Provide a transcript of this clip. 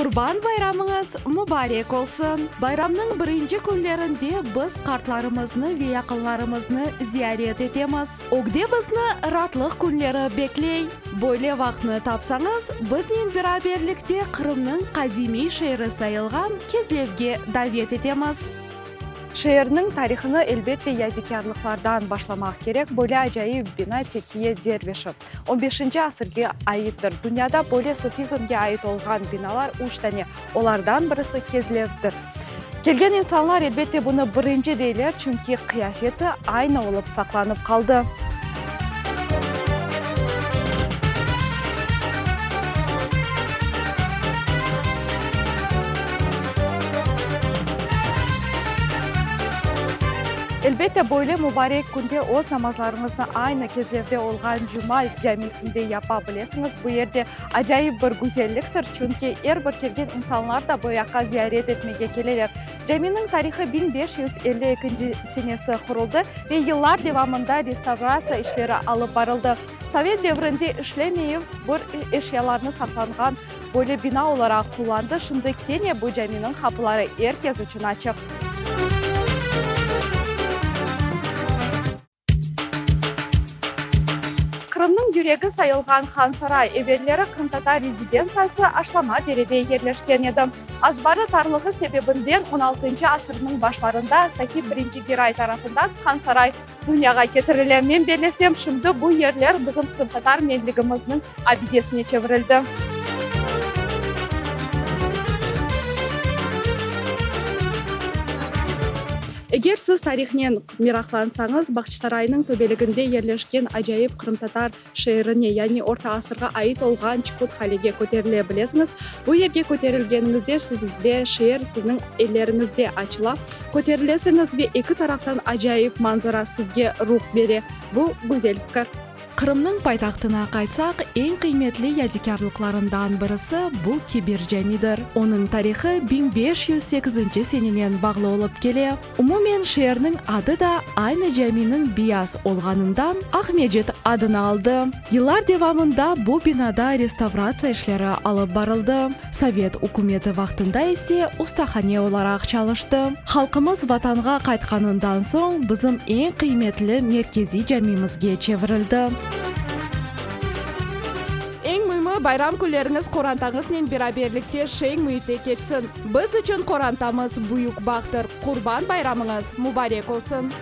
Qurban bayramıñız mubarek olsun! Bayramnıñ birinci künlerinde biz qartlarımıznı ve yaqınlarımıznı ziyaret etemiz. Ögde bizni raatlıq künleri bekley. Böyle vaqtnı tapsañız, biznen beraberlikte Qırımnıñ qadimiy şeeri sayılğan Kezlevge davet etemiz. Şeerniñ tarihını, elbette, yadikârlıqlardan başlamaq kerek. Böyle acayip bina Tekiye dervişi on beşinci asırge aittir. Dünyada böyle sufizmge ait olğan binalar üç tane, olardan birisi Kezlevdir. Kelgen insanlar, elbette, bunı birinci deyler, çünki qıyafeti aynı olıp saqlanıp qaldı. Elbette, böyle mubarek künde öz namazlarıñıznı aynı Kezlevde olğan Cuma camisinde yapa bilesiñiz. Bu yerde acayip bir güzelliktir, çünki er bir kelgen insanlar da bu yaqqa ziyaret etmege keleler. Caminiñ tarihı 1552 senesi quruldı ve yıllar devamında restavratsiya işleri alıp barıldı. Sovet devrinde işlemeyip bir eşyalarnı saqlanğan böyle bina olaraq qullandı, şimdi kene bu caminiñ qapıları er kes içün açıq. Qırımnıñ yüregi sayılğan Hansaray, evelleri qırımtatar rezidentsiyası Aşlama derede yerleşken edi. Azbarı tarlığı sebebinden on altıncı asırnıñ başlarında Sahib Birinci Giray tarafından Hansaray dünyağa ketirile. Men bellesem, şimdi bu yerler bizim qırımtatar menligimizniñ abidesine çevirildi. Eger siz tarihnen meraqlansañız, Bağçasaraynıñ töpeliginde yerleşken acayip qırımtatar şeerine, yani orta asırğa ait olğan Çuhut Qalege köterile bilesiñiz. Bu yerge köterilgeniñizde sizde şeer sizniñ elleriñizde açıla. Köterilesiñiz ve eki taraftan acayip manzara sizge ruh bere. Bu güzel fikir. Qırımnıñ paytahtına qaytsaq, eñ qıymetli yadikârlıqlarından birisi bu Kebir camidir. Onıñ tarihı 1508-nci senenen bağlı olıp kele. Umumen, şeerniñ adı da aynı caminiñ beyaz olğanından Aqmecit adını aldı. Yıllar devamında bu binada restavratsiya işleri alıp barıldı, sovet ükümeti vaqtında ise ustahane olaraq çalıştı. Halqımız Vatanğa qaytqanından soñ bizim eñ qıymetli merkeziy camimizge çevirildi. Eñ müimi, bayram künleriñiz qorantañıznen beraberlikte şeñ müitte keçsin. Biz içün qorantamız büyük bahtır. Qurban bayramıñız mubarek olsun!